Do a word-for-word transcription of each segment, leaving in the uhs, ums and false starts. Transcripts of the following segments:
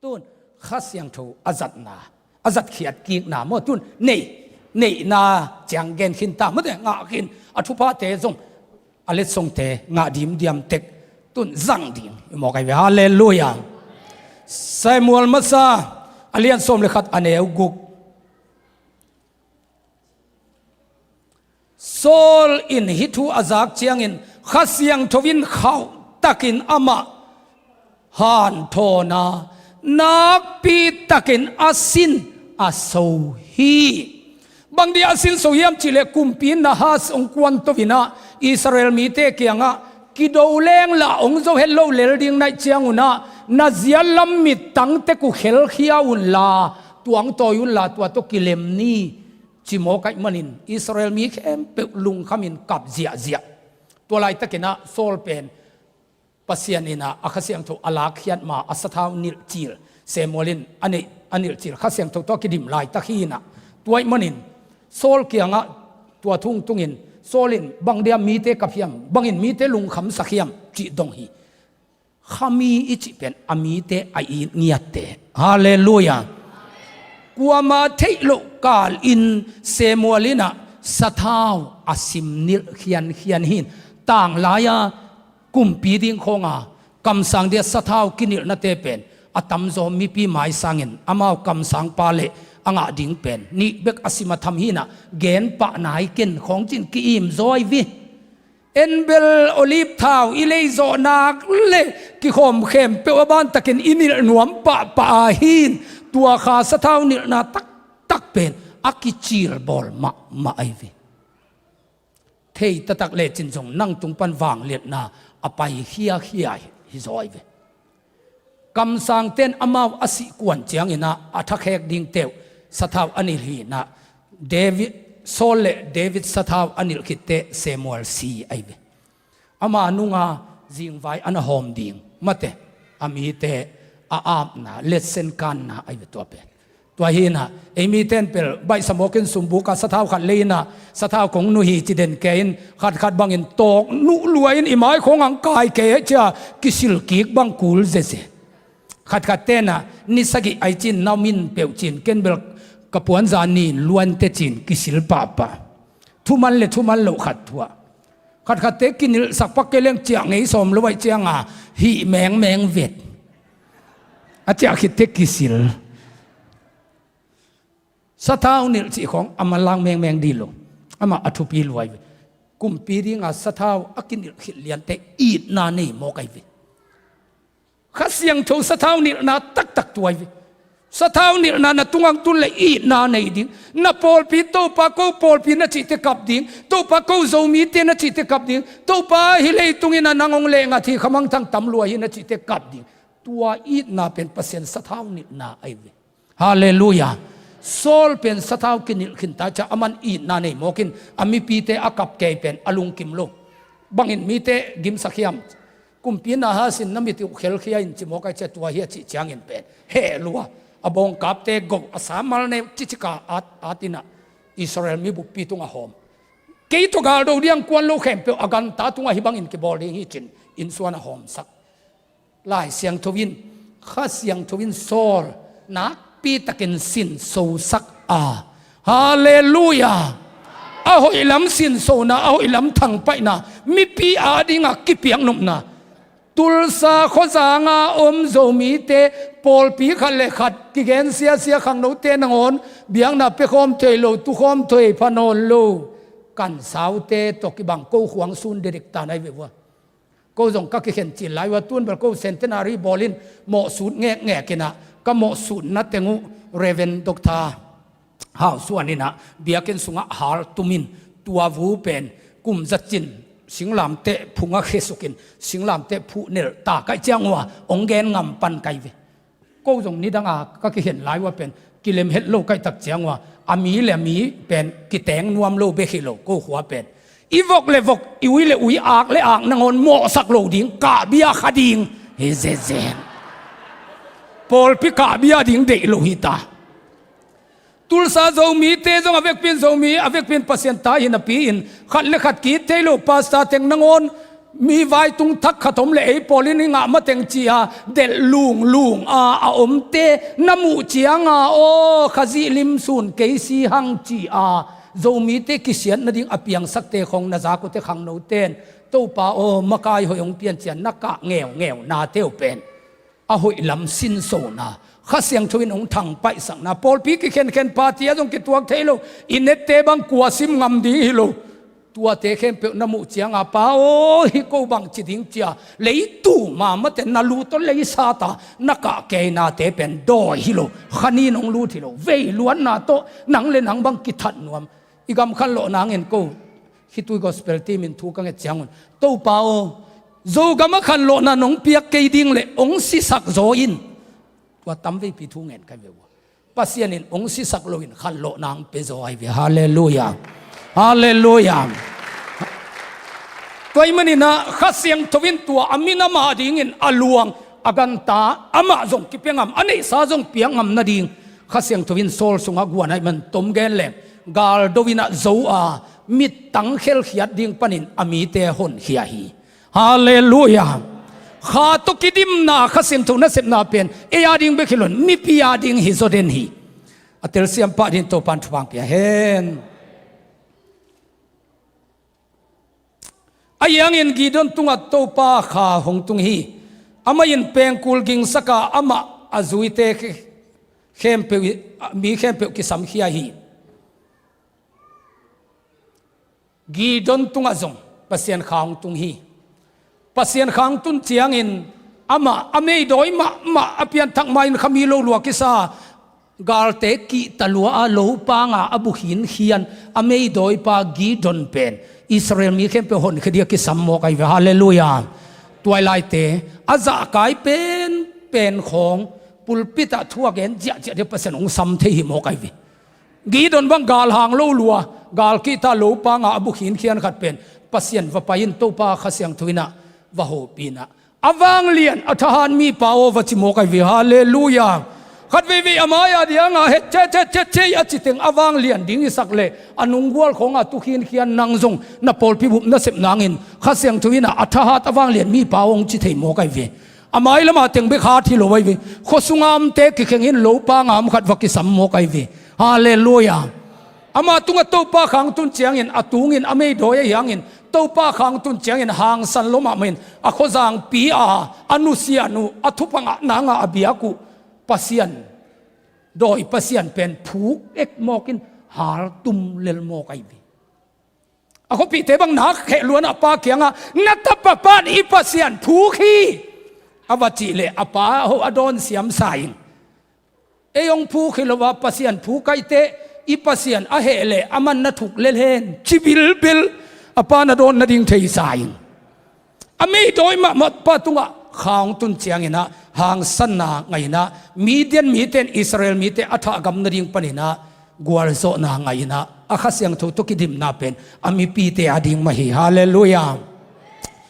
Tun Kha Siangtho a zatna, a zatkhiat kikna maw, tun neih, neihna ciang gen khin ta maw, te ngah khin, a thuphate zong a letsongte ngah dimdiam tek, tun zang ding i mawk ai ve. Halleluiah. Samuel masa a lian sawm le khat a neu guk. Saul in hih thu a zak ciangin Kha Siangtho in khauh takin amah hanthawn a, nakpi takin a sin a so hi. Bang dia a sin so hiam cihleh kumpi Nahas hong kuanto in ah Israel mite kiangah kido leng lah hong zo het lo lel ding na hih ciangun ah na zia lam mittang tek uh khelkhia unla, tuangtawi unla, tua tawh kilem ni, ci mawk ahih manin Israel mi khempeuh lungkhamin kap ziahziah. Tua laitakin ah Saul pen Pasian in ah a Kha Siangtho a lakkhiat ma a sathau nilh cil, Samuel in a neih, a nilh cil Kha Siangtho tawh a kidim laitak hi in ah, tua ahih manin Saul kiangah tua thu hong tungin Saul in bang dia mite kap hiam, bangin mite lungkhamsak hiam cih dong hi. Khami i cih pen a mite a it ngiatte. Halleluiah. Kuama theih loh kalin Samuel in ah sathau a sim nilh khiankhian hi in, tanglai-a kumpi ding khawnga kamsang dia sathau kinilhnate pen a tamzaw mipi mai sangin amau kamsangpa le a ngah ding pen nih bek a sim a tham hi in ah, gen pah nai ken khawng cin ki-im zaw ai ve. En bel olive thau i leizawh nak le kikhawm khempeuh a bantakin i nilh nuam pahpah a hi in, tua kha sathau nilhna taktak pen a kicilbawl mahmah ai ve. Thei taktak lecin zong nang tung pan vangliatna a pai khiakhia hi zaw ai ve. Kamsangte in amau a sih kuan ciangin ah a thakhek dingte uh sathau a nilh hi in ah, David, Saul le David sathau a nilh khit teh Samuel si ai ve. Ama nunga zingvai a na hawm ding mate, a mite a apna, letsen kanna ai ve tua pen. Tua hi in ah ei mite in pel baihsa mawkin sumbuka sathau khat lei in ah sathau kong nuh hi ci den kei in, khatkhat bangin tawk nuh lua in i mai khawng ang kai kei cia kisil kik bang kul zeze. Khatkhatte in ah ni sagih ai cin na min peuh cin, ken bel ka puanza nin luante cin kisil pahpah. Thuman le thuman loh khat thu ah. Khatkhatte kinilhsak pak kei leng ciah ngei sawm lo ai cianga hih mengmeng vet. A ciah khitte kisil. Sathau nilh cih khawng a manlang mengmeng dih lo. Amah a thupi lua ai ve. Kumpi dinga sathau a kinilh khit liante itna nei mawk ai ve. Kha Siangtho sathau nilhna taktak tuai ve. Sathau nilhna na tungang tun le itna nei ding. Na pawlpi, Topa ko pawlpi na cihte kap ding. Topa ko Zomite na cihte kap ding. Topa hih leitungin a nang hong lenga thi khamangthang tam lua hi na cihte kap ding. Tua itna pen Pasian sathau nilhna ai ve. Halleluiah. Saul pen sathau kinilh khin ta cia aman itna nei mawkin a mipite a kap kei pen a lungkim lo. Bangin mite gimsak hiam? Kumpi Nahas in na mit uh khelkhia in ci mawk ai cia tua hi a cih ciangin pen heh lua. A bawngkapte go a samal neu cicika at, at in ah Israel mi buppi tungah hawm. Kei tawh galdo diang kuan lo khempeuh a ganta tungah hih bangin kibawl ding hi cin innsuan a hawmsak. Lai Siangtho in, Kha Siangtho in Saul nakpi takin sinsosak a. Halleluiah. A hoih lam sinsona, a hoih lam thangpaihna, mipi adinga kipiaknopna. Tulsa khuazanga om Zomite pawlpi khat le khat kigen siasia, khangnote nangawn biakna pekhawm thei lo, tukhawm thei pha nawn lo. Kansaute tawh kibang ko khuang sun dedik ta nai ve vua. Ko zong ka kikhen cil lai ua, tun bel ko centenary bawlin mawhsut ngekngek in ah ka mawhsutna teng uh Reverend Doctor Hau Suan in ah biakinn sungah hal tumin tua vu pen kum za cin singlamteh phungah khesukin singlamteh phuh nelh ta kaih ciang ua hong gen ngam pan kai ve. Ko zong nidanga ka kikhen lai ua pen kilem het lo kaihtak ciang ua a mi le a mi pen kiteng nuam lo bek hi lo, ko khua pen i vok le vok, i ui le ui, ak le ak nangawn mawhsak lo ding, kahbia kha ding hi zezen. Pawlpi kahbia ding deih lo hi ta. Tulsa Zomite zong a vekpin Zomi, a vekpin Pasian ta hi napi-in khat le khat ki-it thei lo pastor teng nangawn Mi vaitung thak khat om le ei pawl in i ngah mateng ci-a delh lunglung a a omte na muh cianga aw Khazih lim sun kei si hang ci-a Zomite kisiat nading a piangsakte khong na zak uh teh khangnote in Topa aw makai hoih hong pian ci-a na kah ngeungeu nate uh pen a hoih lam sinsona Kha Siangtho in hong thangpaihsakna pawlpi kikhenkhen party ah zong kituak thei lo i nette bang kua sim ngam ding hi lo. Tuate khempeuh na muh cianga Pa aw hih ko bang ci ding ci-a leitu mamaten na lut tawh leisata na kah keinate pen dawi hi lo. Khanin hong lut hi lo veiluatna tawh nang le nang bang kithat nuam. I gam khanlawh nangin ko khitui gospel team in thu ka nget ciangun Topa aw Zogam a khanlawhna nong piak kei ding le hong sisak zaw in. Tua tamveipi thu ngen kai ve uh a Pasian in hong sisak loin khanlawhna hong pia zaw ai ve. Halleluia. Halleluia. Tua i maninah Kha Siangtho in tua a minam a dingin a luang a ganta amah zong kipia ngam a neihsa zong piak ngam nading Kha Siangtho in Saul sungah guan aih man tom gen leng galdo inah zo a mittang khelkhiat ding panin a mite honkhia hi. Halleluia. Kha tawh kidimna Kha Siangtho nasepna pen ei a ding bek hi loin mipi a ding hi zaw den hi. A telsiam pah dingin Topan thupha pia hen. Ahi hangin Gideon tungah Topa Kha hong tung hi. Amah in pengkul gingsaka amah a zuite khempeuh mi khempeuh kisamkhia hi. Gideon tungah zong Pasian Kha hong tung hi. Pasian Kha hong tun ciangin amah a meidawi mahmah a pianthak ma-in khami lo lua kisa galte kihta lua a lo panga a bu khinkhian a meidawipa Gideon pen Israel mi khempeuh honkhia ding a kisam mawk ai ve. Halleluia. Tuailaite a zahkai penpen khawng pulpit ah thu a gen ziahziah ding Pasian hong sam thei hi mawk ai ve. Gideon bang galhang lo lua gal kihta lo panga a bu khinkhian khat pen Pasian va pai in Topa Kha Siangtho inah va hopih inah a vanglian a thahat mipa aw va ci mawk ai ve. Halleluia. Khat veivei a mai-a dianga het cecececei a citeng a vanglian ding i sak le a nunggual khawnga tu khinkhian nang zong na pawlpi bup nasep nangin Kha Siangtho inah a thahat a vanglian mipa aw hong ci thei mawk ai ve. A mai lama teng bek hat hi lo ai ve. Khuasunga omte kikheng in lo panga om khat va kisam mawk ai ve. Halleluia. Ama tungah Topa Kha hong tun ciangin a tungin a meidawi ahi hangin Topa Kha hong tun ciangin hangsan lo mahmah in a khuazangpi a a nusian uh a thupha ngah nanga a biak uh Pasian dawi Pasian pen phuk ek mawkin haltum lel mawk ai ve. A khuapihte bang nak kheh luan a pa kiangah na tapa pan i Pasian phuk hi a va cih leh a pa ho a dawn siam sa in. Ei hong phuk hi lo a Pasian phuk ai teh i Pasian a heh leh a man na thuk lel hen ci bilbil a pa na dawn nading thei sa in. A meidawi mahmah pa tungah Kha hong tun cianginah hangsanna ngainah Midian mite in Israel mite a thahgam nading paninah gualzawhna ngainah a Kha Siangtho tawh kidimna pen a mipite a ding mah hi. Halleluia.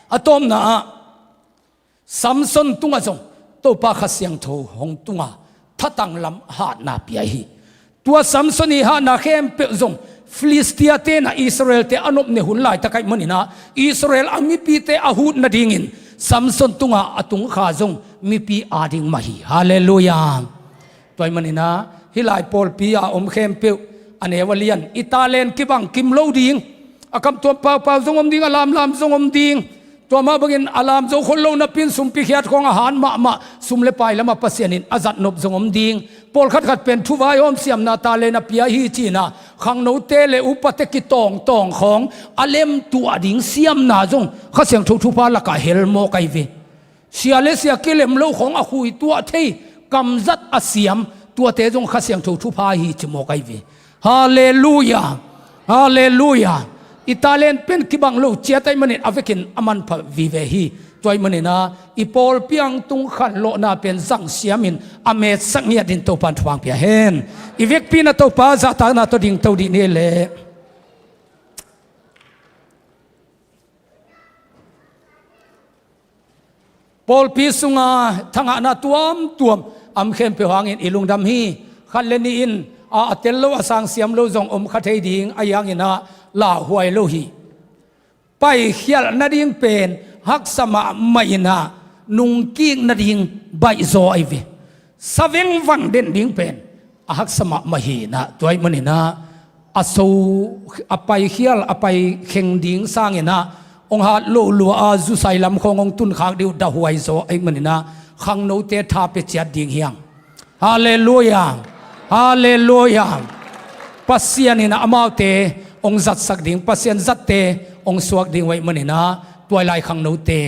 A tawpna ah Samson tungah zong Topa Kha Siangtho hong tunga thatang lam hatna pia hi. Tua Samson ii hatna khempeuh zong Filistia tenah Israelte a nopne hun laitak aih maninah Israel a mipite a hut nadingin Samson tunga a tung Kha zong mipi a ding mah hi. Halleluia. Tua aih maninah hih lai pawlpi a om khempeuh a neu a lian i talent kibang kim lo ding. A kamtuam paupau zong om ding, a lamlam zong om ding. Tua mah bangin a lam zo khol lo napi-in sumpi khiat khawng a hat mahmah sum le pai lamah Pasian in a zatnop zong om ding. Pawlkhat khat pen thuvai hawmsiamna talent a pia hi ci-inah khangnote le upate kitawngtawng khawng a lemtuah ding siamna zong Kha Siangtho thupha lakah hel mawk ahi ve. Sia le sia kilem lo khawng a khuituah thei kamzat a siam tuate zong Kha Siangtho thupha hi ci mawk ahi ve. Halleluia. Halleluia. I talent pen kibang lo ciat aih manin a vekin a manpha vive hi. Tua aih maninah i pawlpi a hong tung khanlawhna pen zang siamin a metsak ngiat in Topan thupha pia hen. I vekpi-in a Topa zahtakna tawh dingto dih ni leh pawlpi sunga thangahna tuamtuam a om khempeuh hangin i lungdam hi. Khat le nih in a, a tel lo a sangsiam lo zong om kha thei ding ahi hanginah lauhuai lo hi. Paikhialh nading pen Haksa mahmah inah nungkik nading baihzaw ahi ve. Sa vengvang den ding pen a haksa mahmah hi inah, tua ahih maninah a so, a paikhial, a paikheng ding sanginah hong hat loh lua a zusai lam khawng hong tunkhak dih uh dahhuai zaw ahih maninah khangnote tha pia ciat ding hi hang. Halleluia. Halleluia. Pasian inah amaute hong zatsak ding, Pasian zatte hong suak ding uh ahih maninah tua lai khangnote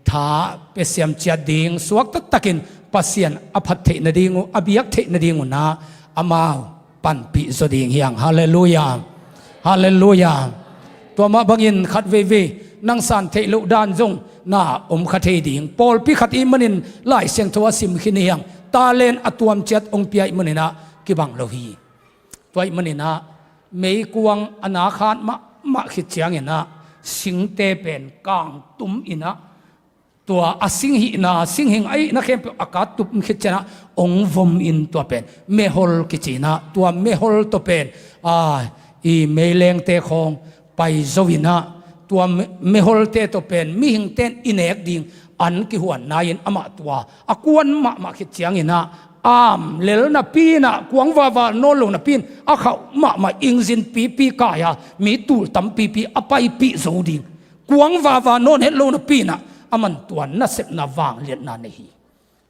tha pia siam ciat ding, suak taktakin Pasian a phat theih nading uh, a biak theih nading unah amau panpih zaw ding hi hang. Halleluia. Halleluia. Tua mah bangin khat veivei nang san theih loh dan zong na om kha thei ding. Pawlpi khat ihih manin Lai Siangtho a sim khin hi hang. Talent a tuam ciat hong pia ahih maninah kibang lo hi. Tua ahih maninah meikuang a na khat mahmah khit cianginah singte pen kangtum inah tua a singhihna, singhing a hihna khempeuh a ka tup khit cianah hong vom in tua pen mehol kici inah, tua mehol tawh pen a, i meilengte khawng pai zo inah tua me-, meholte tawh pen mihingte in i nek ding an kihuan nai-in amah tua a kuan mahmah khit cianginah am lel napi inah kuang vava nawn lo napi in a khauh mahmah ingzin pipi kai-a mi tul tampipi a paipih zo ding. Kuang vava nawn het lo napi inah aman tua nasepna vangliatna nei hi.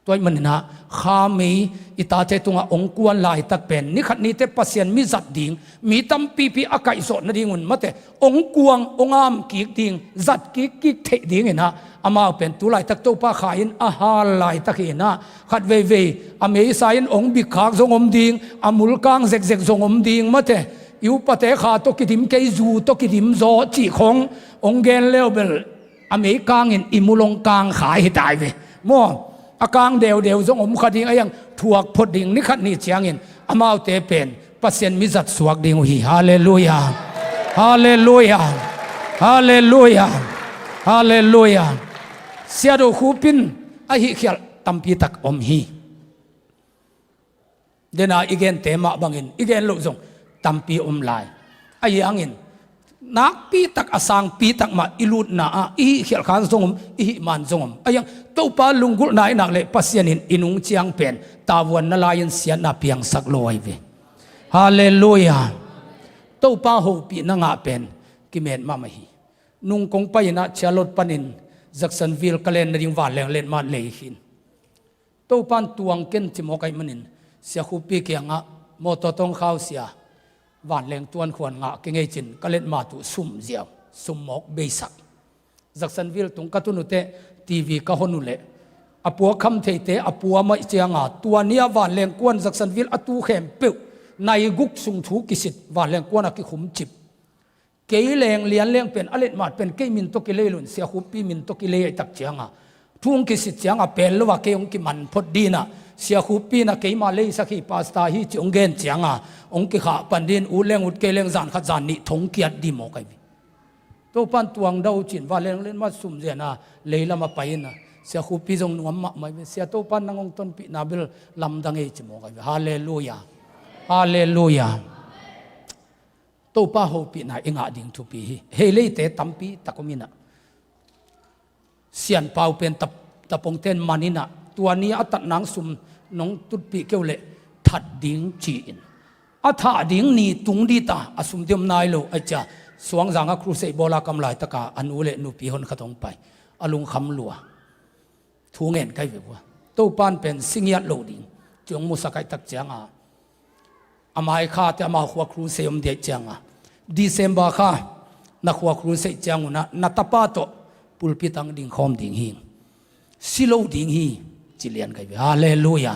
Tua ahih maninah kha mei i tate tungah hong kuan laitak pen ni khat ni teh Pasian mi zat ding mi tampipi a kaihzawh nadingun mate hong kuang hong am kik ding, zat kikkik theih dinginah amau pen tu laitak Topa kha in a hal laitak hi inah khat veivei a meisa in hong bikkhak zong om ding, a mulkang zekzek zong om ding mate. I upate kha tawh kidim kei, zu tawh kidim zaw cih khawng hong gen leu bel a meikang in i mul hong kang kha hi tai ve. Maw, a kang deudeu zong om kha ding, a iang thuak phot ding ni khat ni ciangin amaute pen Pasian mi zat suak ding uh hi. Halleluia. Halleluia. Halleluia. Halleluia. Siado Khup in a hihkhialh tampi tak om hi. Dena i gente mah bangin i gen loh zong tampi om lai. Ahi hangin nakpi tak a sangpi tak mah i lutna ah i hihkhialh khan zong om, i hih man zong om. Ahi hang Topa lunggulhna i nak leh Pasian in i nung ciang pen tavuanna lai-in siatna piangsak lo ahi ve. Halleluia. Topa hopihna ngah pen kimet mahmah hi. Nung kong pai inah Charlotte panin Jacksonville ka len nading vanleng letmat lei khin. Topan tuang ken ci mawk ahih manin Sia Khup Pi kiangah mawtaw tawng khausia vanleng tuan khuan ngah kei ngei cin ka letmat uh sum ziau, sum mawk beisak. Jacksonville tung ka tun uh teh TV ka hon uh leh a pua kham theite a pua maih cianga tua ni-a vanleng kuan Jacksonville a tu khempeuh nai guk sung thu kisit vanleng kuan a kikhum cip. Kei leng lian leng pen a letmat pen kei min tawh kilei lo in Sia Khup Pi min tawh kilei ahih tak cianga thu hong kisit cianga pel lo a kei hong kiman phot dinah Sia Khup Pi inah keima leisak hi, pasta hi ci hong gen cianga hong kikhah pan din, ut leng ut kei leng zan khat zan nih thong kiat di mawk ahi ve. Topan tuang dau cin vanleng letmat sum ziana leilam a pai inah Sia Khup Pi zong nuam mahmah ahi ve. Sia, Topan nang hong tonpihna bel lamdang ei ci mawk ahi ve. Halleluia. Halleluia. Topa hopihna i ngah ding thupi hi. Hei leite tampi tak om inah Sianpau pen tap-, tapongten man inah tua ni a tatnang sum nong tutpih keu leh that ding ci-in a thah ding ni tung dita a sum diom nai lo ahi cia Suangzanga crusade bawla kam laitaka a nu le nupi hon khat hong pai a lungkham lua. Thu ngen kai ve vua. Topan pen singiat lo ding ci hong musak ahih tak cianga a mai kha teh amau khua crusade om diaih cianga December kha na khua crusade ciangunah na tapa tawh pulpit ang ding khawm ding hi. Si lo ding hi ci lian kai ve. Halleluia.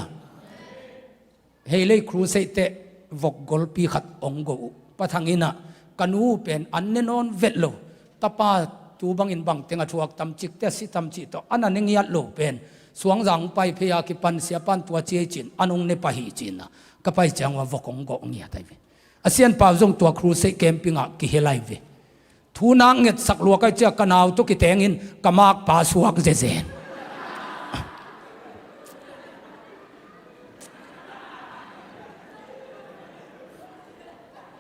Hei lei crusade teh vok golpi khat hong go uh. Pathang inah ka nu pen an ne nawn vet lo. Tapa tu bangin bangteng a thuak tamcik teh a si tamcik tawh an a ne ngiat lo pen Suangzang pai phei a kipan siapan tua ciai cin an hong ne pah hi cinah ka pai ciangua vok hong gawh ngiat ahi ve. A Sianpau zong tua crusade camping ah kihel ahi ve. Thu nak ngetsak lua kai cia ka nau tawh kitengin ka makpa suak zezen.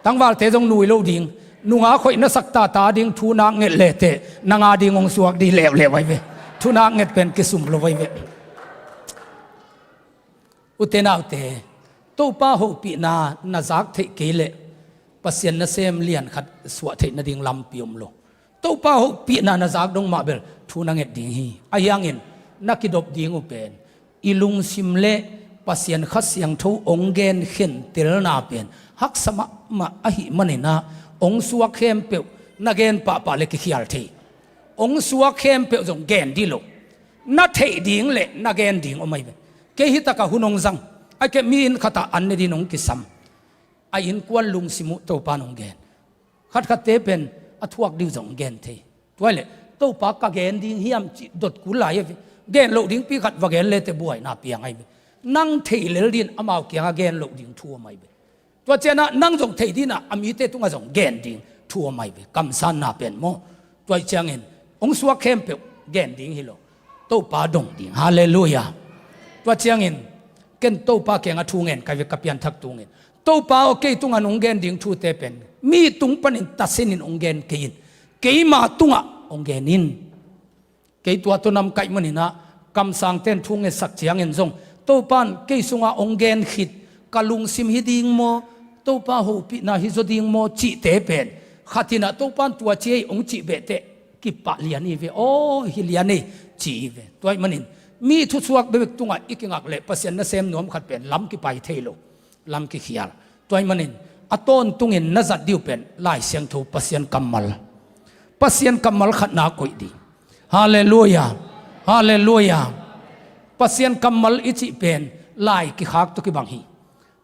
Tangvalte zong nui lo ding. Nunga khoih na sak tata ding thu nak nget lehteh nanga ding hong suak dih leuleu ai ve. Thu nak nget pen kisum lo ai ve. Ute naute, Topa hopihna na zak theih kei leh Pasian nasem lian khat suah theih nading lampi om lo. Topa hopihna na zak dong mah bel thu na nget ding hi. Ahi hangin na kidop ding uh pen i lungsim le Pasian Kha Siangtho hong gen khentelna pen haksa mahmah ahih maninah hong suak khempeuh na gen pahpah le kikhial thei. Hong suak khempeuh zong gen dih lo. Na theih ding le na gen ding om ai ve. Kei hitakah hun hong zang ai kei mi inn khatah an ne din hong kisam. A innkuan lungsim uh Topa in hong gen. Khatkhatte pen a thuak dih uh zong hong gen thei. Tuai le Topa ka gen ding hiam cih dot kul lai ai ve. Gen loh dingpi khat va gen lehteh buaina piang ai ve. Nang thei lel din amau kiangah gen loh ding thu om ai ve. Tua cianah nang zong thei dinah a mite tungah zong gen ding thu om ai ve. Kamsanna pen maw? Tua ih ciangin hong suak khempeuh gen ding hi lo. Topa dong ding. Halleluiah. Tua ciangin ken Topa kiangah thu ngen kai ve ka pianthak tungin. Topa aw, kei tungah nong gen ding thute pen mi tung panin tasinin hong gen kei in. Keima tungah hong gen in. Kei tua tawh namkaih maninah kamsangten thu ngetsak ciangin zong Topa in kei sungah hong gen khit ka lungsim hi ding maw, Topa hopihna hi zaw ding maw cihte pen khatinah Topa in tua ci ei hong cih behteh kipah lian hi ve. Aw, hi lian ei ci hi ve. Tua ih manin mi thusuak bekbek tungah i kingak leh Pasian nasem nuam khat pen lam kipai thei lo. Lam kikhial. Tua ih manin a tawntungin na zat dih uh pen Lai Siangtho Pasian kammal. Pasian kammal khatna koih dih. Halleluiah. Halleluiah. Pasian kammal i cih pen lai kikhak tawh kibang hi.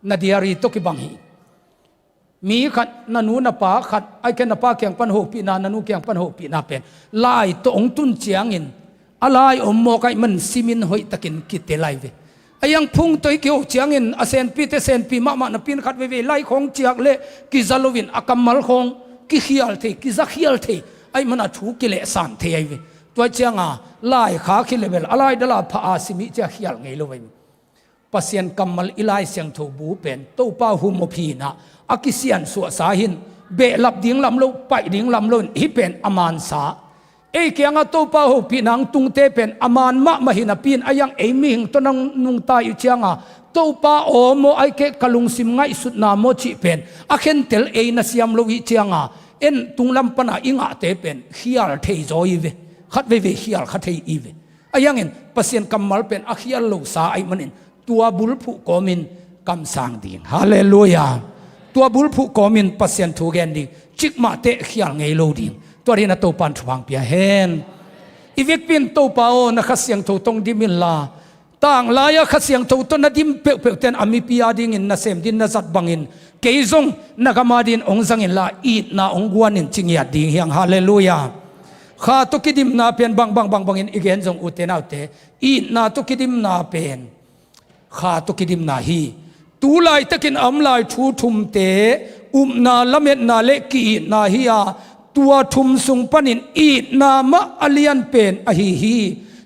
Na diary tawh kibang hi. Mi khat, na nu na pa khat, ai kei na pa kiang pan hopihna, na nu kiang pan hopihna pen lai tawh hong tun ciangin a lai om mawk ai man simin hoihtakin kite lai ve. A iang phung tawh i kiho ciangin a senpite senpi mahmah napi in khat veivei lai khawng ciak le kiza loin a kammal khawng kikhial thei, kiza khial thei, ai mana thu kilehsan thei ai ve. Tua cianga lai kha khi le bel a lai dala pha a simi cia khial ngei lo ai ve. Pasian kammal i Lai Siangtho bu pen Topa humop hinah a kisiansuahsa hin behlap ding lam lo, paih ding lam lo in hih pen a mansa. Ei kiangah Topa hopihna hong tungte pen a man mahmah hi napi in a iang ei mihing tawh nang nungta ih cianga Topa aw maw, ai kei ka lungsim ngaihsutna maw cih pen a khentel ei na siam lo ih cianga en tunglam pana i ngahte pen khial thei zaw i ve. Khat veivei khial kha thei i ve. A iangin Pasian kammal pen a khial losa aih manin tua bulphuh kawmin kamsang ding. Halleluiah. Tua bulphuh kawmin Pasian thu gen ding. Cikmah teh khial ngei lo ding. Tua dina Topan thupha pia hen. I vekpi in Topa aw, na Kha Siangtho tawh dim inla, tanglai-a Kha Siangtho tawh na dim peuhpeuh ten a mipi a dingin nasem din na zat bangin kei zong na gam a din hong zang inla itna hong guan in ci ngiat ding hiang. Halleluiah. Kha tawh kidimna pen bangbang bangbangin i gen zong ute naute, itna tawh kidimna pen kha tawh kidimna hi. Tu laitakin a om lai thu thumte upna, lametna le ki-itna hi a, tua thum sung panin itna mah a lian pen ahi hi.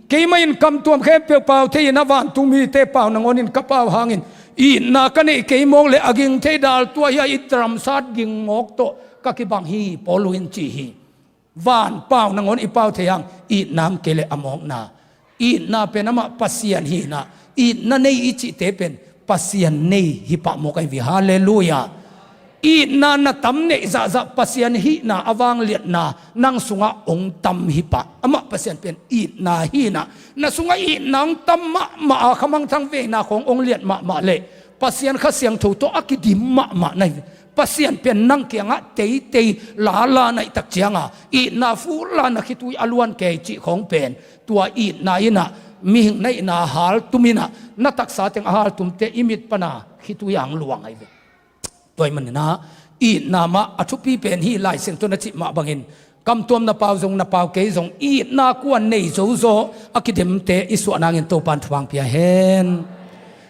Keimah in kamtuam khempeuh pau thei-in a vantung mite pau nangawnin ka pau hangin itna ka neih kei mawk le a ging thei dal tua hi a, i dramsat ging mawk tawh ka kibang hi, Paul in ci hi. Van pau nangawn i pau thei hang itna om kei le a mawkna. Itna pen amah Pasian hihna, itna nei i cihte pen Pasian nei hi pah mawk ahi hi. Halleluiah. Itna na tam neih zahzah Pasian hihna a vangliatna nang sungah hong tam hi pah. Amah Pasian pen itna hihna, na sungah itna hong tam mahmah a, khamangthang veina khawng hong liat mahmah leh Pasian Kha Siangtho tawh a kidim mahmah na hi. Pasian pen nang kiangah teitei lala naih tak cianga itna fulla na khitui a luan kei cih khawng pen tua itna inah mihing na itna haltum inah na taksa teng a haltumte i mit pana khitui ang luang ahi ve. Tua ih maninah itna mah a thupi pen hi. Lai Siangtho na cih mah bangin kamtuam na pau zong na pau kei zong itna kuan nei zozaw a kidimte i suah nangin Topan thupha pia hen.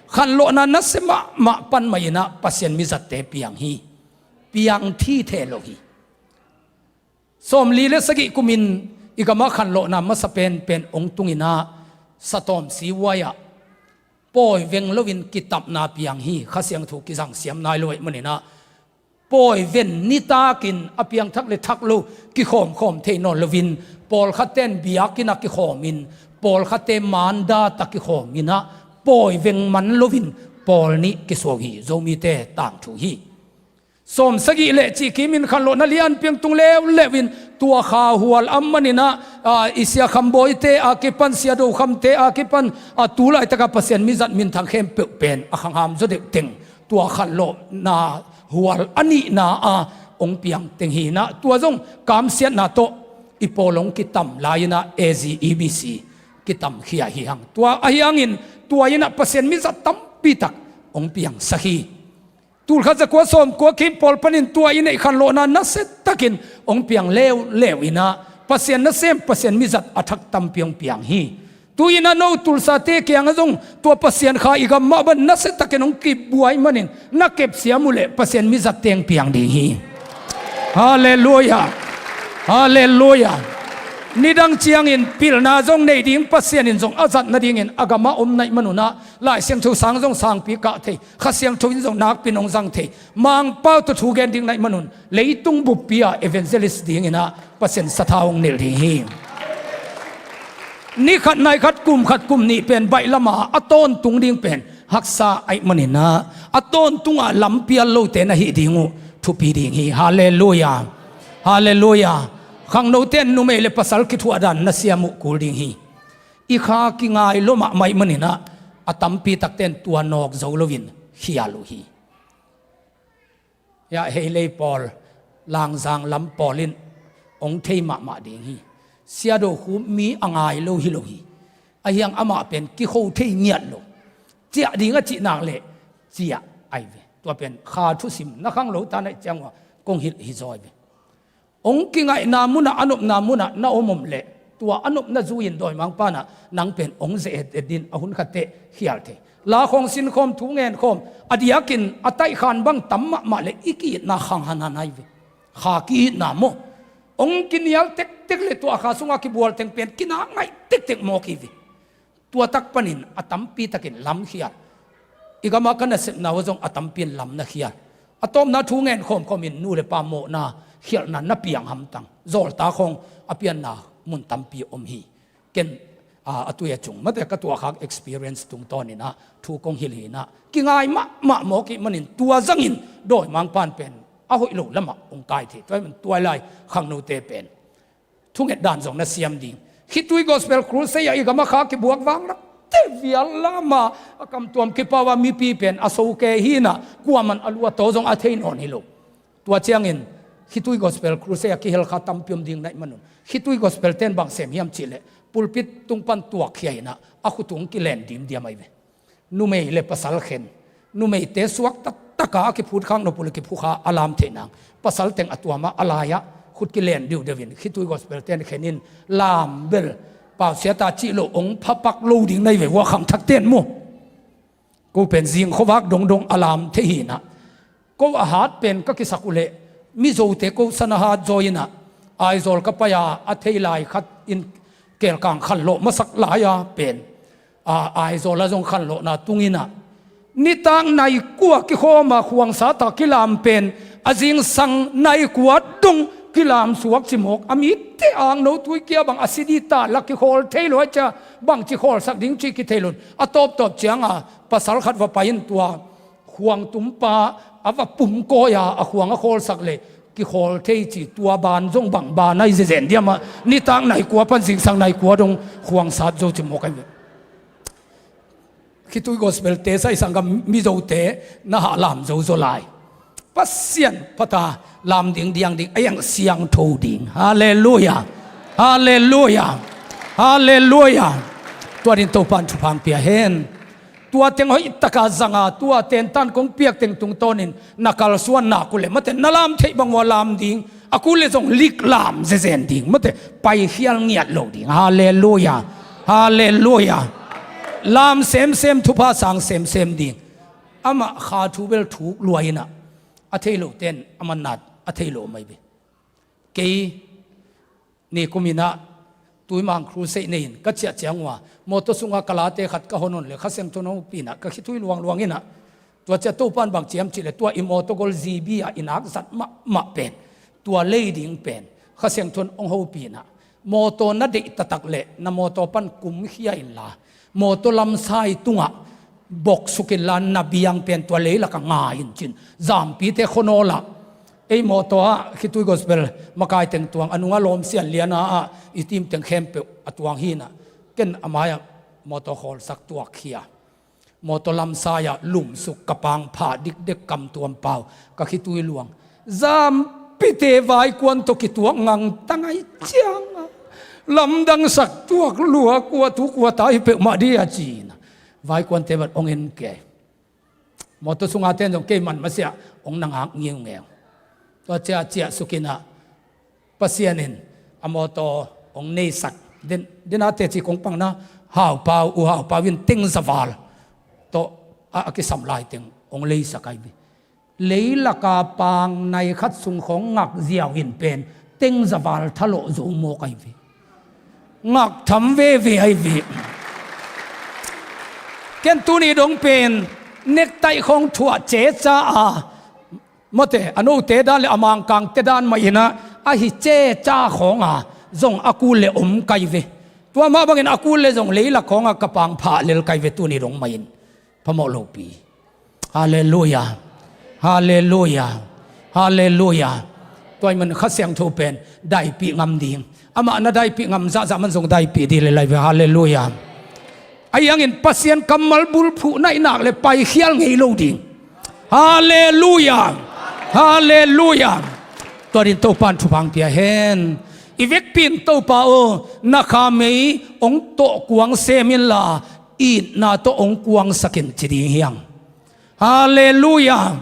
Khanlawhna nasia mahmah pan mah inah Pasian mizatte piang hi. Piang thithe lo hi. Sawmli le sagih kumin i gamah khanlawhna masa penpen hong tunginah satawm sihuai-ah pawi veng loin kitapna piang hi. Kha Siangtho kizang siam nai lo aih maninah Pawi ven nitakin a piangthak le thak lo kikhawmkhawm thei nawn loin, pawlkhatte in biakinn ah kikhawmin, pawlkhatte mandat ah kikhawmin ah, pawi veng man loin pawl nih kisuah uh hi. Zomite tangthu hi. Sawm sagih le cih kimin khanlawhna lianpi hong tung leuleu in, tua kha hual a manin ah, a, i Sia Kham Bawite a kipan, Sia Do Khamte a kipan, a, tu laitaka Pasian mizat minthang khempeuh pen a khangham zaw deuh teng, tua khanlawhna hual a nihna a hong piang teng hi in ah, tua zong kamsiatna tawh i pawl hong kitam lai in ah A Z E B C kitamkhia hi hang. Tua ahi hangin tua in ah Pasian mizat tampi tak hong piangsak hi. Tulkhat zakua sawmkua kim pawl panin tua i neih khanlawhna nasiatakin hong piang leuleu in ah, Pasian nasem, Pasian mizat a thak tampi hong piang hi. Tu-in ah no Tulsate kiangah zong tua Pasian kha i gam mah bang nasiatakin hong kibuai manin, na kepsiam uh leh Pasian mizat teng piang ding hi. Halleluia. Halleluia. Nidang ciangin pilna zong nei ding, Pasian in zong a zat nadingin a gamah om naih manun ah, Lai Siangtho sang zong sangpi kah thei, Kha Siangtho in zong nakpi nong zang thei, Mangpau tawh thu gen ding naih manun, leitung buppi ah evangelist dingin ah Pasian sathau hong nilh ding hi. Ni khat nai khat, kum khat kum nih pen baih lama a tawntung ding pen haksa ahih manin ah, a tawntungah lampial lote na hih ding uh thupi ding hi. Halleluia. Halleluia. Khangnote in numei le pasal kithuahdan na siam uh kul ding hi. I kha kingai lua mahmah ahih manin ah, a tampi takte in tua nawk zo loin khial uh hi. Hiah Heilei pawl, Langzang lam pawl in hong thei mahmah ding hi. Sia Do Khum mi a ngai lo hi lo hi. Ahi hang amah pen kikho thei ngiat lo. Ciah ding a cih nak leh ciah ahi ve. Tua pen kha thusim na khang lo ta naih ciang uh a kong hilh hi zaw hi ve. Hong kingaihna munah, a nopna munah na om om leh, tua a nopna zui-in dawimangpa in ah nang pen hong ze etet in, a hun khatteh khial thei. La khawng sinkhawm, thu ngenkhawm, a diakin a taihkhan bang tam mahmah leh i ki-itna khang hanhan ahi ve. Kha ki-itna maw? Hong kinial tektek leh tua kha sungah kibual teng pen kinak ngaih tektek mawk hi ve. Tua tak panin a tampi takin lamkhial. I gamah ka nasepna uh zong a tampi in lam na khial. A tawpna thu ngen khawmkhawmin nu le pa mawhna khialhna na piang hamtang. Zawlta khawng a pianna mun tampi om hi. Ken, a, a tui a cung mate ka tuahkhak experience tungtawnin ah thu kong hilh hi in ah, kingai mahmah mawk ih manin tua zangin dawimangpa'n pen a hoih lo lamah hong kai thei. Tua ahih manin tua lai khangnote pen thunget dan zong na siam ding. Khitui Gospel Crusade ah i gamah kha kibuak vang lakte vial lama a kamtuam kipau a mipi pen a soke hi in ah, kuaman a lu a taw zong a thei nawn hi lo. Tua ciangin Khitui Gospel Crusade ah kihel kha tampi om ding naih manun, Khitui Gospel ten bang sem hiam cihleh pulpit tung pan tuakkhia in ah a khutung kilen dimdiam ahi ve. Numei le pasal khen, numeite suak taktaka a kiphut khak nop uh le kiphukha a lam theih nang, pasal teng a tuamah a lai-ah khut kilen diudeuh in Khitui Gospel ten khen in lam bel pausiata cih lo hong phapak lo ding na hi ve, hua khangthak ten mu. Ko pen zing khuavak dongdong a lam thei hi in ah, ko a hat pen ka kisak uh leh Mizote ko san a hat zaw in ah, Aizawl ka pai a, a thei lai khat in kelkang khanlawh masak lai-a pen, a, Aizawl ah zong khanlawhna tung in ah, nitak nai kua kikhawm a khuangsa tak kilam pen a zingsang nai kua dong kilam suak cimawk, a mite akno tuikia bang a sidi ta lak kikhawl thei lo a, cia bangci khawlsak ding cih kithei lo in, a tawptawp cianga pasal khat va pai in tua khuangtumpa a va pumkawi a, a khuang a khawlsak leh kikhawl thei ci, tua ban zong bang ban ahi zezen diam ah, nitak nai kua pan zingsang nai kua dong khuangsat zo cimawk ahi ve. Khitui Gospel te saisang ka Mizote na hah lam zozo lai. Pasian phat a lam ding diang ding a, a siangtho ding. Halleluia. Halleluia. Halleluia. Tua ding Topa'n thupha hong pia hen. Tua teng hoih taka zanga, tua tentan kong piak teng tungtawnin na kalsuan nak uh leh mate na lam theih bang uh a lam ding, a kul leh zong lik lam zezen ding mate, paikhial ngiat lo ding. Halleluia. Halleluia. Lam semsem, thupha sang semsem ding. Amah kha thu bel thuk lua in ah, a thei lote'n a manat a thei lo mai ve. Kei ni kum in ah Tuimang Crusade nei in ka ciah ciang uh a, mawtaw sungah ka late khat ka hon hon leh Kha Siangtho hong pi in ah ka khitui luangluang in ah, Tua ciah Topan bang ci hiam cih leh tua i mawtaw gol G B ah i nak zat mahmah pen, tua lei ding pen Kha Siangtho in hong hopih in ah, mawtaw na deih taktak leh na mawtaw pan kumkhia inla, mawtaw lamsai tungah boksuk inla, na biang pen tua leilakah nga in ci-in, zampite khuanawl ah, ei mawtaw ah khitui gospel makai teng tuang, a nungah lawmsian lian ah i team teng khempeuh a tuang hi in ah, ken a mai-ah mawtaw khawlsak tuakkhia, mawtaw lamsai-ah lumsuk, ka pang phah dikdek, kam tuam pau, ka khitui luang. Zampite vaikuan tawh kituak ngang ta ngai ciangah, lamdangsak tuak lua, kua tu kua ta hi peuhmah dih a ci-in ah, vaikuante bang hong en kei. Mawtaw sunga ten zong kei man masiah hong na ngak ngiungeu. Tua ciah ciahsuk in ah, Pasian in a mawtaw hong neisak. Den, den a teci kong pangna, Haupau, U Haupau in teng zaval tawh a, a kisam lai teng hong leisak ahi ve. Leilaka pang nai khat sung khawng ngak ziau in pen teng zaval thalawh zo mawk ahi ve. Ngak tham veve ahi ve. Ken tuni dong pen nektaih khawng thuah ceca a, mawte, a note dan le a mangkangte dan mah in ah, a hi ceca khawng a zong a kul le om kai ve. Tua mah bangin a kul le zong leilak khawng a ka pang phah lel kai ve tuni dong mah in. Phamawh lopi. Halleluia. Halleluia. Halleluia. Tua ahih man Kha Siangtho pen daipih ngam ding. Amah na daipih ngam zahzah man zong daipih dih le lai ve. Halleluia. Ahi hangin Pasian kammal bulphuh na hih nak le paikhial ngei lo ding. Halleluia. Halleluia. Tua dingin Topa in thupha hong pia hen. I vekpi in Topa aw, na kha mei hong tawh kuang sem inla, itna tawh hong kuangsak in ci ding hi hang. Halleluia.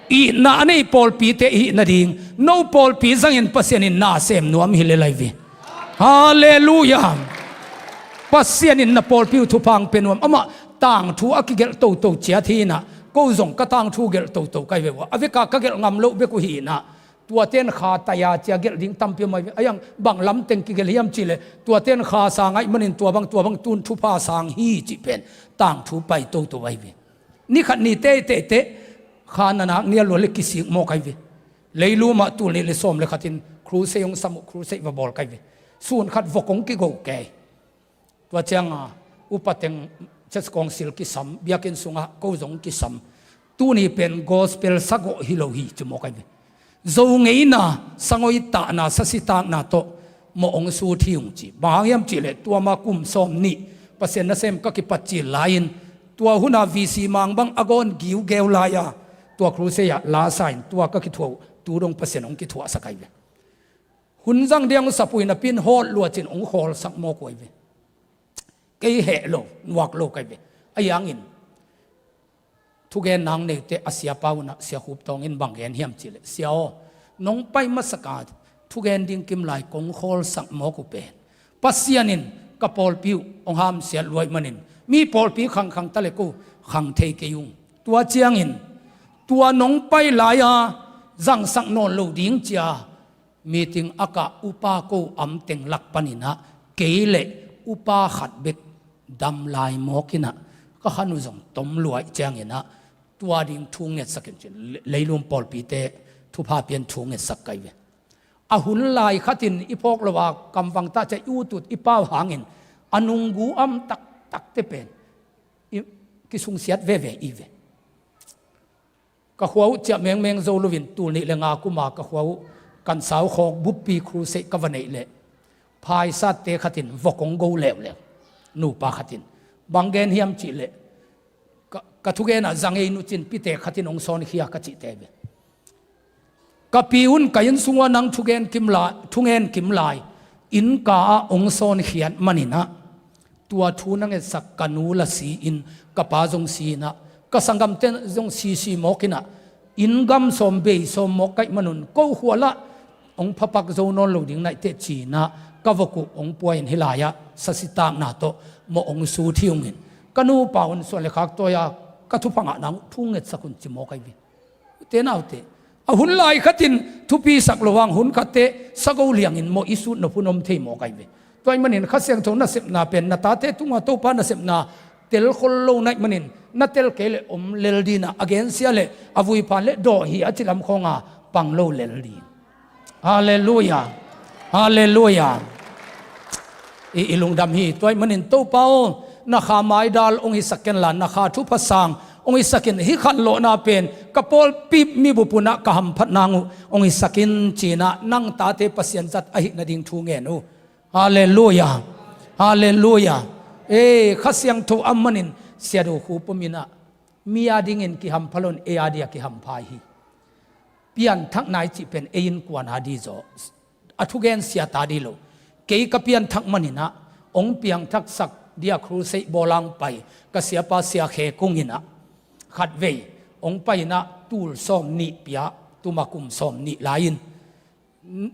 Itna a nei pawlpite i hih nading, no pawlpi zangin Pasian in na sem nuam hi le lai ve. Halleluia. Pasian in na pawlpi uh thupha hong pia nuam. Amah tangthu a kigelh toto ciat hi in ah, ko zong ka tangthu gelh toto kai ve uh a, a veka ka gelh ngam loh bek uh hi in ah, tuate in kha tai-a cia gelh ding tampi om ahi ve. Ahi hang bang lam teng kigelh hiam cih leh, tuate in kha sang ahih manin tua bang, tua bang tun thupha sang hi cih pen tangthu pai toto ahi ve. Ni khat ni teiteite kha na nak ni a lua le kisik mawk ahi ve. Leilum ah tul nih le sawm le khat in crusade hong sam uh, crusade va bawl kai ve. Sun khat vok hong kigo kei. Tua cianga upa teng church council kisam, biakinn sungah ko zong kisam. Tuni pen gospel sagawh hi lo hi ci mawk ahi ve. Zo ngeina, sangoi tahna, sasitakna tawh mawh hong sut hi ung ci. Bang hang hiam cih leh tua ma kum sawm nih Pasian nasem ka kipat cil lai-in, tua huna V C mang bang a gawn giugeu lai-a, tua crusade ah la sa in tua ka kithuah uh tu dong Pasian hong kithuahsak ahi ve. Hun zang ding hong sap uh hi napi-in hawt luat cin hong khawlsak mawk uh ahi ve. Kei heh lo, nuak lo ka hi ve. Ahi hangin thugen nang neute a siapa un ah Sia Khup Tawng in bang gen hiam cih leh, Sia aw, nong pai masak a thugen ding kim lai kong khawlsak mawk uh pen Pasian in ka pawlpi uh hong hamsiat lua ahih manin mi pawlpi khangkhang ta le ko khang thei kei ung. Tua ciangin tua nong pai lai-a zangsak nawn lo ding ci-a meeting a kah upa ko am teng lak panin ah kei le upa khat bek dam lai mawk in ah ka khan uh zong tom lua ahih ciangin ah tua ding thu ngetsak in cin, le-, leilung pawlpite thupha pia-in thu ngetsak ka hi ve. A hun lai khatin i phawk lo a kamvang tah ciah i utut i pau hangin a nunggu am taktakte pen i kisungsiat veve i ve. Ka khua uh ciah mengmeng zo loin tul nih le nga kum a ka khua uh Kansau khawk buppi crusade ka va neih leh phaisatte khatin vok hong go leuleu. Nupa khatin bang gen hiam cih leh, ka, ka thugen ah za ngei nu cin pite khatin hong sawnkhia ka cihte ve. Ka pi un ka inn sung ua nang thugen kim lai, thungen kim lai innka ah hong sawnkhiat manin ah tua thu na ngetsak ka nu la si-in ka pa zong si-in ah ka sanggamte zong sisi mawk in ah inn gam sawm bei sawm mawk ka hih manun ko khua lah hong phapak zo nawn lo ding na hi teh ci-in ah ka vok uh hong pua in hih lai-ah sasitakna tawh mawh hong sut hi ung in ka nupa un suan le khak tawi-a ka thupha ngah nang uh thu ngetsak un ci mawk ahi ve. Ute naute, a hun lai khatin thupisak lo hang hun khatte sago liangin mawh i sut nop hun om thei mawk ahi ve. Tua ahih manin Kha Siangtho nasepna pen na tate tungah Topa nasepna Tel khol lo naih manin na tel kei le om lel dinah a gensia le a vuiphan le dawh hi a cilam khawnga pang lo lel din. Halleluia. Halleluia. I, i lungdam hi. Tuai manin Topa aw, na kha maidal hong hisak kenla, na kha thupha sang hong hisakin, hih khanlawhna pen ka pawlpi mibup unah ka hamphat nang uh hong hisakin cinah nang tate Pasian zat ahih nading thu ngen uh. Halleluia. Halleluia. Ei, Kha Siangtho a manin Sia Do Khu pom inah mi a dingin kihampha loin ei a dia kihampha hi. Pianthakna i cih pen ei innkuan a di zaw, a thugen siata di lo. Kei ka pianthak maninah hong piangthaksak dia crusade bawlang pai ka siapa Sia Khe Kung inah khatvei hong pai inah tul sawm nih pia, tuma kum sawm nih lai-in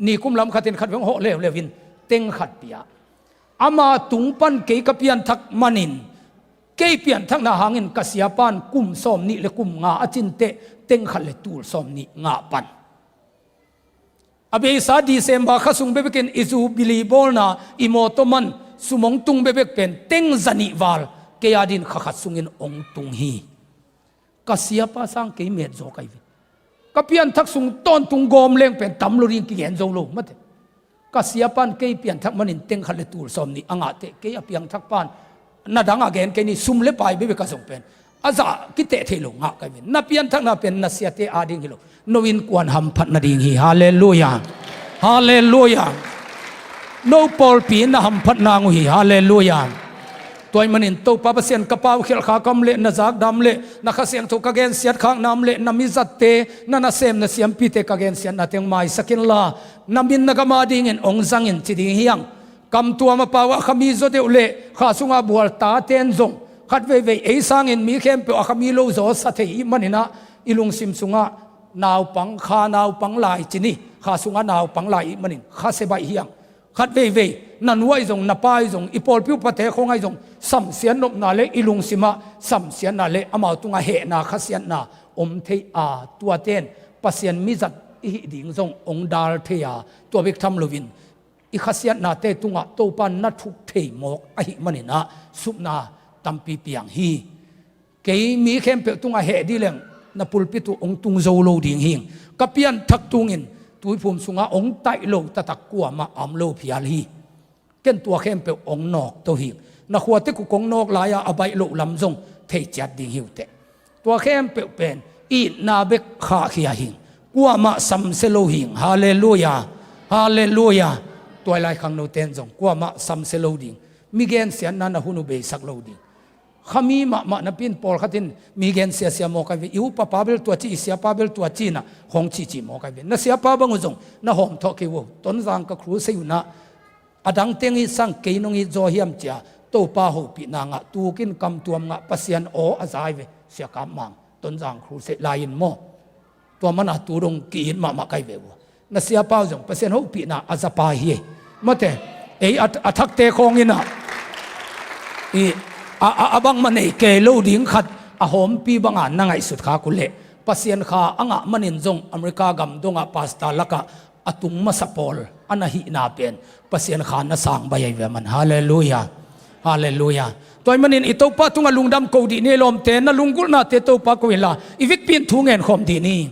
ni kum lam khatin khat veng hawh leuleu in teng khat pia. Ama tung pan kei ka pianthak manin kei pianthakna hangin ka siapan kum sawm nih le kum nga a cinteh teng khat le tul sawm nih ngah pan. A beisa December kha sung bebekin i Jubilee bawlna i mawtaw man sum hong tung bebek pen teng zanih val kei a din kha khat sungin hong tung hi. Ka siapa sang kei met zaw kai ve. Ka pianthak sung tawntung gawm leng pen tam lo ding kigen zo lo mate. Ka siapan kei pianthak manin teng khat le tul sawm nih a ngah teh kei a piangthak pan na dang a gen kei ni sum le pai bebe ka zong pen a zah kiteh thei lo ngah kai ve. Na pianthakna pen na siate a ding hi lo. No innkuan hamphat nading hi. Halleluia. Halleluia. No pawlpi na hamphat nang uh hi. Halleluia. Tuai manin Topa Pasian ka pau khialh kha kam le na zakdam le na Kha Siangtho ka gensiat khak nam le na mizatte na nasem na siampite ka gensiatna teng maisak inla na min na gam a dingin hong zangin ci ding hiang. Kamtuam a pau a khami zaw deuh le kha sunga bual taten zong khat veivei ei sangin mi khempeuh a khami lo zaw sa thei ih maninah i lungsim sungah naupang, kha naupang lai ci ni, kha sungah naupang lai ih manin kha se baih hiang. Khat veivei na nu ahi zong na pa ahi zong i pawlpi upate khawng ahi zong samsiat nopna le i lungsimah samsiatna le amau tungah hehna khasiatna om thei a tuaten Pasian mizat i hih ding zong hong dal thei a tua bek tham loin i khasiatnate tungah Topa na thuk thei mawk ahih maninah supna tampi piang hi. Kei mi khempeuh tungah heh dih leng na pulpit uh hong tung zo lo ding hing. Ka pianthak tungin tuiphum sungah hong taih lo taktak kuamah a om lo phial hi. Ken tua khempeuh hong nawk to hing. Na khuatek uh kong nawk lai-a a baih loh lam zong thei ciat ding hi uh teh. Tua khempeuh pen itna bek khahkhia hing. Kuamah samsia lo hing. Halleluia. Halleluia. Tuailai khangnoten zong kuamah samsia lo ding. Mi gensiatna na hun uh beisak lo ding. Khami mahmah napi in pawlkhat in mi gen siasia mawk ai ve. I upa pa bel tua ci, i siapa bel tua ci inah hong cici mawk ai ve. Na siapa bang uh zong na hawm thawh kei uh. Tonzang ka crusade unah a dang teng it sang kei nong it zaw hiam cia Topa hopihna ngah, tukin kamtuam ngah, Pasian aw a za ai ve. Sia Kap Mang Tonzang crusade lai-in maw? Tua mana tu dong ki-it mahmah kai ve uh. Na siapa uh zong Pasian hopihna a zapa hi. Mate, ei a, a thakte khawng inah i, a, a, a bangmah nei kei lo ding khat a hawmpi banga na ngaihsut khak uh leh Pasian kha a ngah manin zong America gam dongah pastor lakah a tung masa pawl a na hihna pen Pasian kha na sang bai ai ve man. Halleluia. Halleluia. Tua ahih manin i Topa tungah lungdam ko dih ni, lawmte na lunggulhnate Topa ko inla i vekpi in thu ngen khawm dih ni.